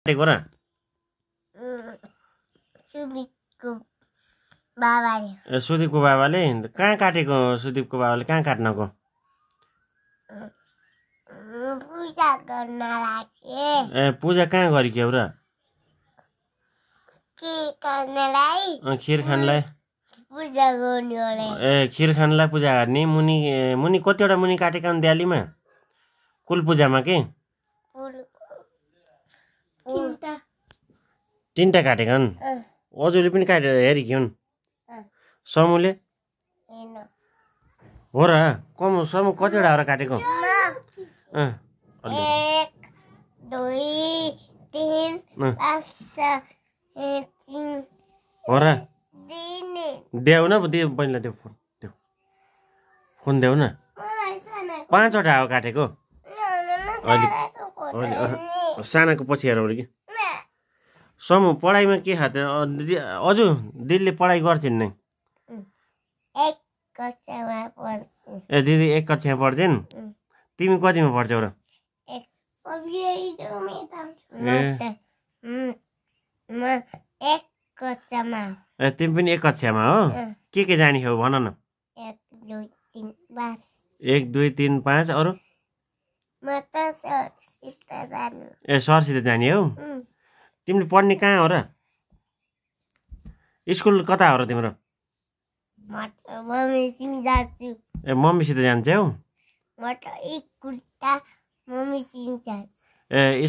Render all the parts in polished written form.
काटेको र सुदीपको बाबाले सुदीपको बाबाले कहाँ काटेको सुदीपको बाबाले कहाँ काट्नको पूजा गर्न राखे पूजा कहाँ गरिक्यौ र खीर खानलाई पूजा गर्ने खीर खानलाई पूजा गर्ने मुनि मुनि कतिवटा मुनि काटेका हुन् दिवालीमा कुल पूजामा के तीनटा काटेका हुन् अजुले पनि काटेर हेरेकी हुन् समूले हो र समूह कतिवटा हो र काटेको 1 2 3 4 हो र देऊ न पहिला त्यो फोन देऊ न 5वटा हो काटेको सानाको पछि हेरौँ कि समूह पढाइमा के खाते अजु दिदीले पढाइ गर्छिन् नै दिदी 1 कक्षामा पढ्छिन् तिमी कतिमा पढ्छौ र तिमी पनि 1 कक्षामा हो के जानी हौ भन न 1 2 3 5 अरू सरसित जाने हौ तिमीले पढ्ने कहाँ हो र स्कुल कता हो र तिम्रो मम्मीसित जान्छौ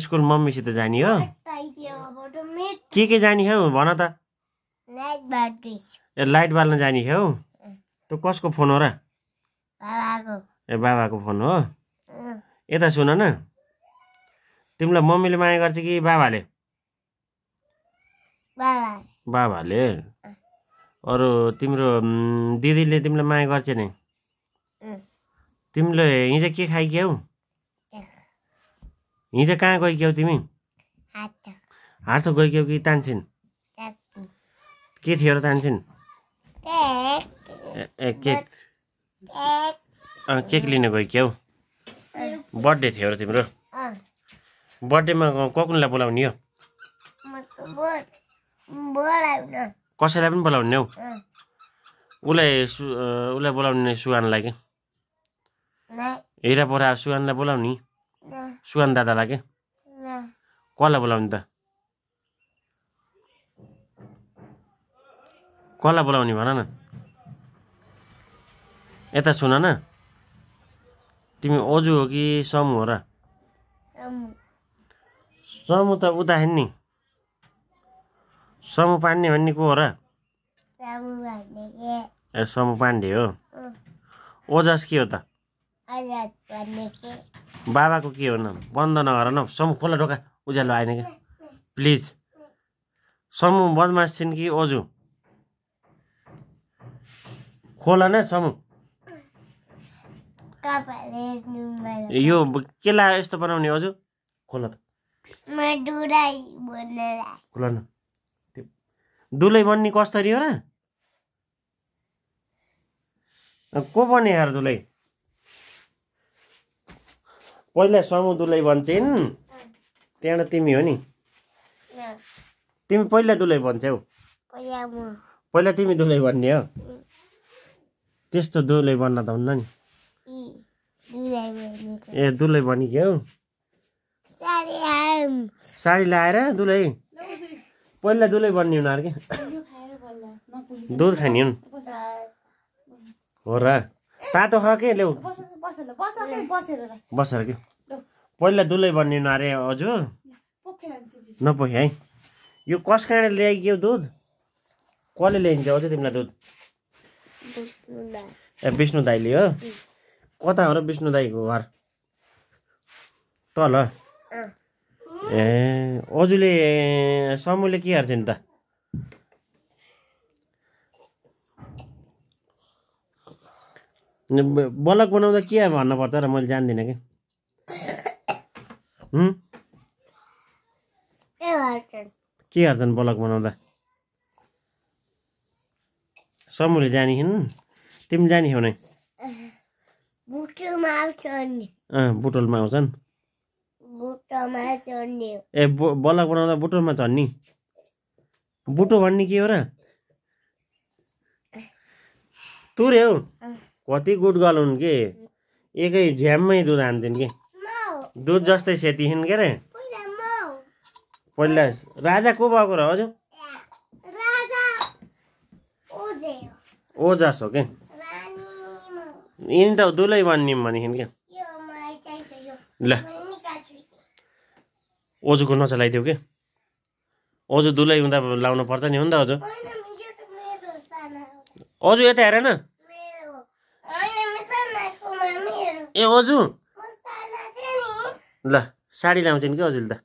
स्कुल मम्मीसित जाने हो के जाने हौ भन त लाइट बाल्न जाने हौ त्यो कसको फोन हो र बाबाको फोन हो यता सुन न तिमीलाई मम्मीले माया गर्छ कि बाबाले बाबाले अरू तिम्रो दिदीले तिमीलाई माया गर्छ नि तिमीले हिजो के खाइक्यौ हिजो कहाँ गइक्यौ तिमी हाट गइक्यौ कि तान्छिन् के थियो र तान्छिन् केक लिन गइक्यौ बर्थडे थियो र तिम्रो बर्थडेमा ककुनलाई बोलाउने हो कसैलाई पनि बोलाउने हौ उसलाई बोलाउने सुगानलाई के हिरा पोरा सुगानलाई बोलाउने सुगान दादालाई के कसलाई बोलाउने त कसलाई बोलाउने भन न यता सुन न तिमी अजु हो कि समूह हो र समूह त उता हेर्ने नि समूह पाण्डे भन्ने को हो र समूह पाण्डे हो ओजस के हो त बाबाको के हो न बन्द नगर न समूह खोला ढोका उज्यालो आएन क्या प्लिज समूह बदमास छिन् कि ओजु खोला न समूह यो के लाग्यो यस्तो बनाउने अजु खोला त खोला न दुलै बन्ने कसरी हो र को बने यार दुलै पहिला समूह दुलै बन्छन् त्यहाँबाट तिमी हो नि तिमी पहिला दुलै बन्छौ पहिला तिमी दुलै बन्ने हो त्यस्तो दुलै बन्न त हुन्न नि ए दुलै बनिक्यौ साडी लाएर दुलै पहिला दुलै बन्ने उनीहरू के दुध खाने हुन् हो र तातो ख के ल्याउ बसेर के पहिला दुलै बन्ने अरे हजुर नपोखे है यो कस कहाँ ल्याइक्यौ दुध कसले ल्याइन्छ अझै तिमीलाई दुध ए विष्णु दाइले हो कता हो र विष्णु दाइको घर तल ए अजुले समूहले के हेर्छन् त ब्लग बनाउँदा के भन्नुपर्छ र मैले जान्दिनँ कि के हेर्छन् ब्लग बनाउँदा समूहले जानिन् तिमी जानी हौ नै बुटोलमा आउँछन् बुटोमा चढ्ने हो। ए बलक बनाउँदा बुटोमा चढ्ने? बुटो भन्ने के हो र? तुरे हौ कति गुड गर्ल हुन् के, एकै झ्याममै दुध हान्थिन् के, दुध जस्तै सेतिहिन् के रे। पहिला राजा को भएको र हजुर? ओजस हो के? यिनी त दुलै बनिम भनेदेखि के। ल ओजुको नचलाइदेऊ के, ओजु दुलै हुँदा लाउनु पर्छ नि हो नि त हजुर। ओजु यता हेर न। ए ओजु ल साडी लाउँछ नि के हजुरले त?